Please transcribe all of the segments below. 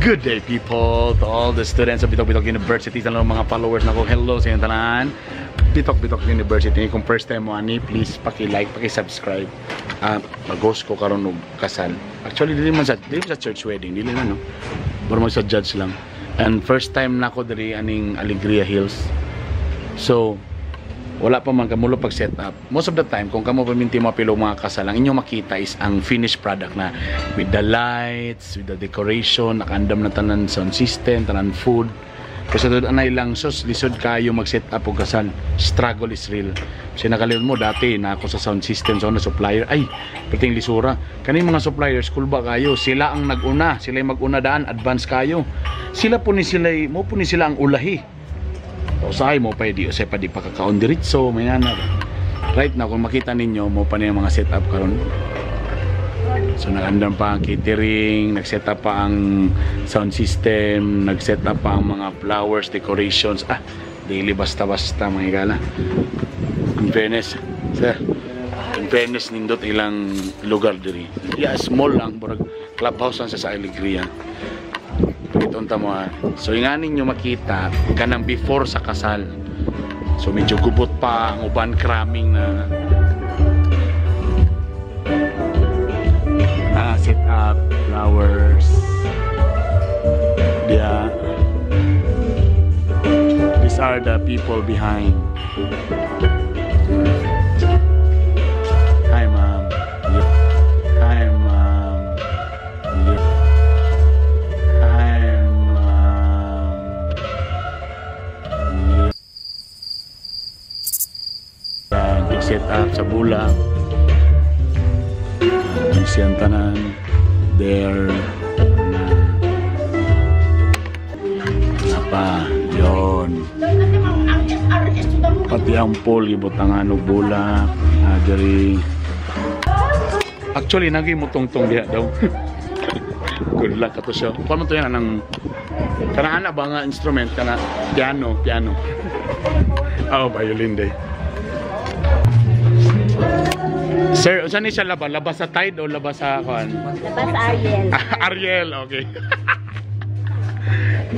Good day, people, to all the students of Bitoc-Bitoc University, sa mga followers nako. Hello sa inyong tanan. Bitoc-Bitoc University. Kung first time mo ani, please paki-like, paki-subscribe. Mag-host ko karon og kasal. Actually, dili man sa church wedding, dili na, no. Pero mag sa judge lang. And first time nako diri aning Alegria Hills. So, wala pa man kamulo pag set up. Most of the time, kung kamo paminti mo pilo mga kasal, ang inyong makita is ang finished product na with the lights, with the decoration, nakaandam na tanan sound system, tanan food. Kasi doon anay lang sus, lisod kayo mag-set up og kasal. Struggle is real. Kasi nakalimot mo dati na ako sa sound system sa una supplier, ay, pating lisura. Kani mga suppliers, cool ba kayo? Sila ang nag-una, sila yung mag-una daan, advance kayo. Sila po ni sila, mo po ni sila ang ulahi. Usahay mo pa di usay pa di pa kakaon diretso may nana. Right now, kung makita ninyo mo pa niya mga setup karon. So nagandam pa ang catering, nag-set up pa ang sound system, nag-set up pa ang mga flowers, decorations. Ah, dili basta-basta, mga higala. In fairness, sir, in fairness nindot ilang lugar diri. Yeah, small lang, murag clubhouse lang sa Alegria. Itunta mo ha. So yung ninyo makita kanang before sa kasal. So medyo gubot pa ang uban, cramming na set up flowers. Yeah. These are the people behind. Hi, ma'am. Yeah. Hi, ma'am. Yeah. Hi, ma'am. Yeah. Big set up sa bulak. Ang siyang tanan. There. Napa. Yon. Pati ang pool, ibutangan og bulak. Diri. Actually, naging mutungtong diha daw. Good luck ato siya. Kuan man to yan anang kana ana ba nga instrument kana piano, piano. Oh, violin day. Sir, unsa ni siya laba? Laba sa Tide o laba sa kuan? Laba sa Ariel. Ariel, okay.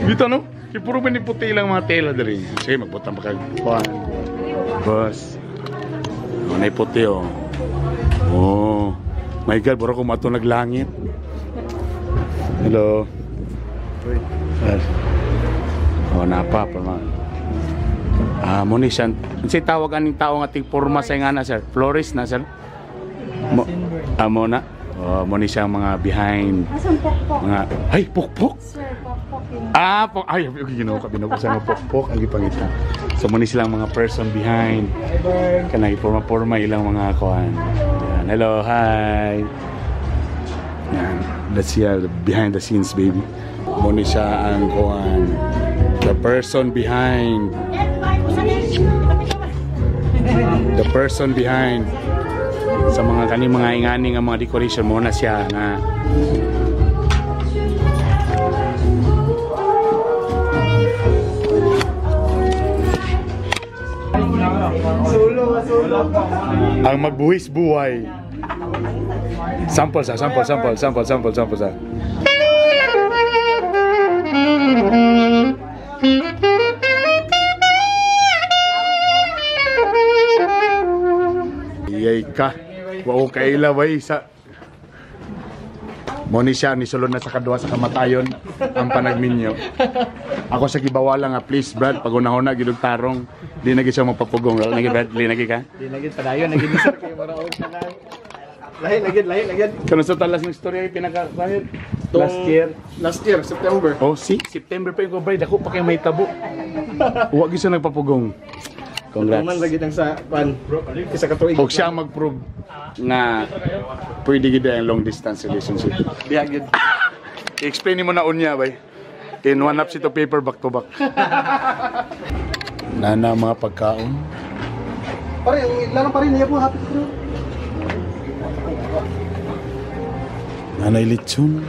Dito no? Kay puro man ni puti lang mga tela diri. Sige, magbutang pa kag kuan. Boss. Oh, nay puti oh. Oh. My God, bro, kung mato naglangit. Hello. Oh, napa pa man. Ah, mo ni siya. Unsay tawag aning tao nga tigporma sa ingana, sir? Florist na, sir? Mo, mo na. Oh, mo ni siya mga behind. Asan pokpok? Mga ay, pokpok. Sir, pokpok yun. Ah, pok ay, Ginoo ka binugo sa mga pokpok ang gipangita. So mo ni silang mga person behind. Kanang porma-porma ilang mga kuan. Yan. Hello, hi. Yan. Let's see the behind the scenes, baby. Mo ni siya ang kuan. The person behind. The person behind sa mga kani mga ingani nga mga decoration mo na siya nga Solo, solo. Ang magbuwis buhay. Sample sa, sample, sample, sample, sample, sample sa. Iyay ka. Wa ko kaila bay sa mo ni siya ni sulod na sa kadua sa kamatayon ang panagminyo. Ako sa gibawala nga please Brad pag unahona gid og tarong di na gid siya mapapugong. Wala na gid Brad, di na gid ka. Di na gid padayon na gid sir kay mara og tanan. Lahi na gid, lahi na gid. Kano sa talas ng istorya pinaka last year. Last year September. Oh, see, September pa yung ko Brad, ako pa kay may tabo. Wa gid siya nagpapugong. Congrats. Man lagi nang sa pan. Isa ka tuig. Og siya ang mag-prove nga pwede gid ang long distance relationship. Diha gid. I-explain mo na unya bay. In one up sito paper back to back. Nana mga pagkaon. Pare, lalo pa rin niya po happy bro. Nanay lechon.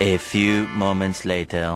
A few moments later.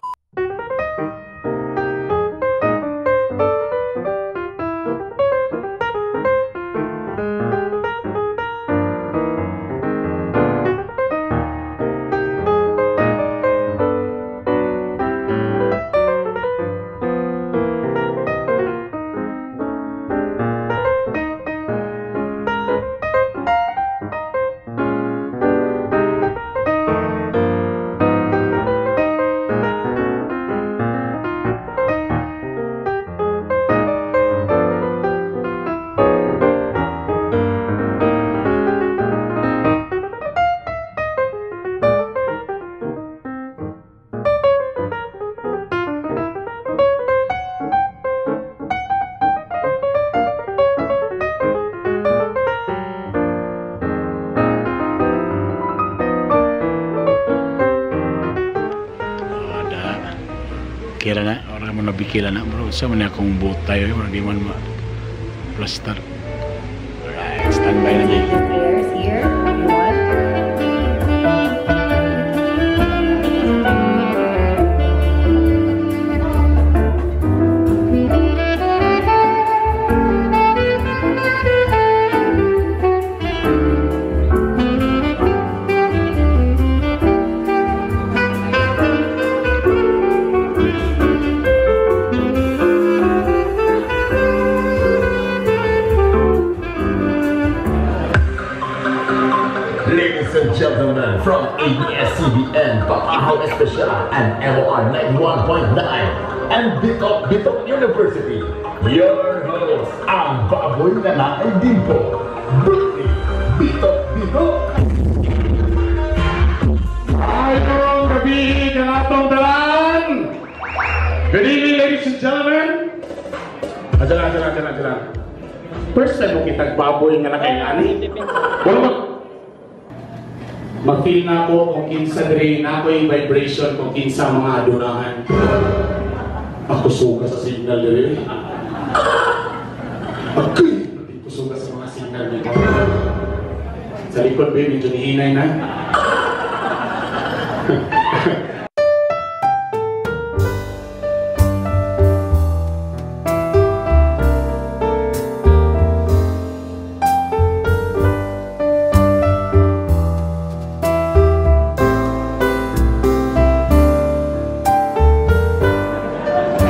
Kira na, ora mo nabikila na bro. Sa man akong butay, bro, di man ma plaster. Alright, stand by na ni. Chairs here, you want? Ladies and gentlemen, from ABS-CBN, Papahaw Espesyal and MOR 91.9 and Bitok Bitok University, your host, ang baboy na naay dimpo, Britney Bitok Bitok! Ay, karong gabi ng atong talan! Good evening, ladies and gentlemen! Adala, adala, adala, adala. First time mo kitag baboy nga nakaingani. Wala mag-feel na ako kung kinsa diri na ako yung vibration kung kinsa mga adunahan. Ako suga sa signal diri. Ako'y kusuga sa mga signal dito. Sa likod ba, medyo nihinay na.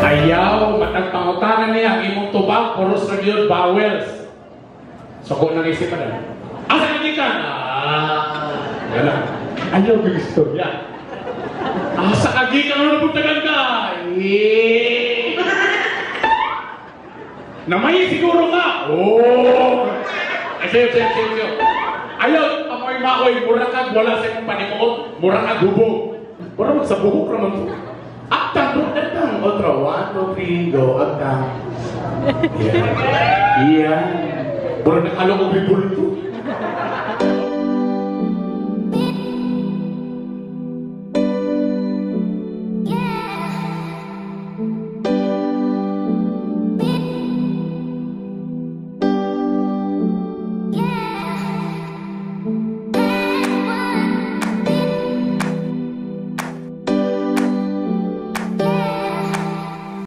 Ayaw, matag pangutanan niya ang imong tubag, puros ra gyud vowels. So kung nang isipan na, asa ka gikan? Ah, wala. Ayaw gyud istorya. Asa ka gikan ano puntagan ka? Eh. Namay siguro ka. Oh. Ay, sayo, sayo, sayo, sayo. Ayaw, amoy maoy, mura kag wala sa imong panimuot, mura kag hubog. Mura mag sa buhok ra man to. Agtang, bro, agtang. Otro, 1, 2, 3, go, agtang. Yeah. Yeah. Mura nakalo og ribulto.